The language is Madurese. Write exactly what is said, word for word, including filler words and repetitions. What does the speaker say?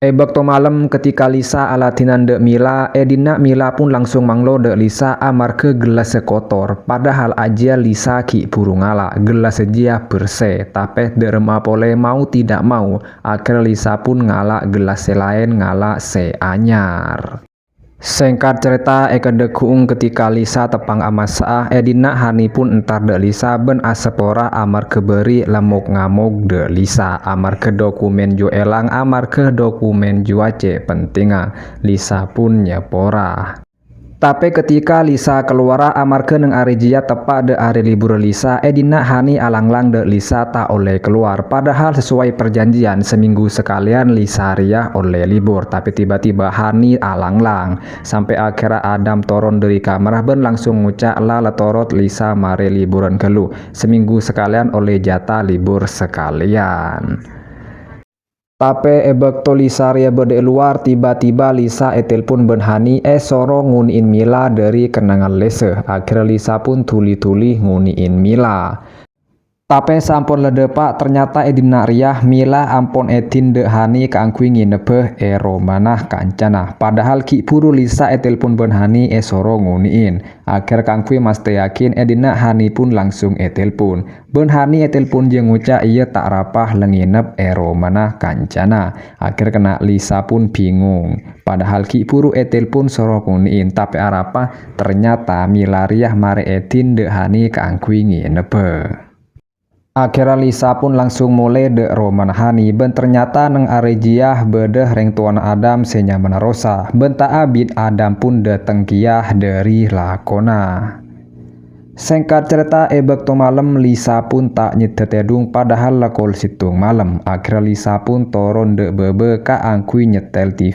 È bâkto malem, ketika Lisa aladhinan dâ' Mila, è dinna' Mila pun langsung manglo dâ' Lisa amarghâ gellassâ kotor. Padahal ajiyâ Lisa ghi' buru ngala', gellassâ jiyâ bersè. Tapè dâ' remma'a polè, mau tidak mau, akhèrra Lisa pun ngala' gellassâ laèn, ngala' sè anyar. Sèngkat carèta, è kaddhâ' ghu'ung ketika Lisa teppa'na amassa'a, è dinna' Hani pun entar dâ' Lisa bân asapora amarghâ bâri' la mok-ngamok dâ' Lisa, amarghâ dokumen jiyâ èlang, amarghâ dokumen jiyâ cè' pentingnga. Lisa pun nyapora. Tapè ketika Lisa kalowara amarghâ neng arè jiyâ teppa' dâ' arè liburrâ Lisa, è dinna' Hani alanglang dâ' Lisa ta' ollè kalowar. Padahal sesuai perjanjian, seminggu sakalèyan Lisa rèya ollè libur. Tapè tiba-tiba Hani alanglang. Sampè' akhèrra Adam toron dâri kamarra bân langsung ngoca', "La, la torot Lisa marè liburan ghâllu. Seminggu sakalèyan ollè jata libur sakalèyan." Tapè è bâkto Lisa rèya bâdâ è lowar, tiba-tiba Lisa ètelpon bân Hani èsoro ngonè'in Mila dâri kennengngan Lisa. Akhèrra Lisa pun dhuli-dhuli ngonè'in Mila. Tapè sampon la dâpa', ternyata è dinna' rèya Mila ampon èdin dâ' Hani kaangghuy ngènebbhâ è romana kancana. Padahal ghi' buru Lisa ètelpon bân Hani èsoro ngonè'in. Akhèr kaangghuy mastèyaghi è dinna' Hani pun langsung ètelpon. Bân Hani ètelpon jiyâ ngoca' iyâ ta' arapa la ngènep è romana kancana. Akhèr kèng Lisa pun bingung. Padahal ghi' buru ètelpon soro ngonè'in, tapè arapa ternyata Mila rèya marè èdin dâ' Hani kaangghuy ngènebbhâ. Akhèrra Lisa pun langsung molè dâ' romana Hani, bân ternyata neng arè jiyâ bâdâ rèng towana Adam sè nyamana Rosa, bân ta' abit Adam pun dâteng kèya dâri lakona. Sèngkat carèta, è bâkto malem, Lisa pun ta' nyèddhâ tèdung, padahal la kol sèttong malem. Akhèrra Lisa pun toron dâ' bâbâ kaangghuy nyèttèl T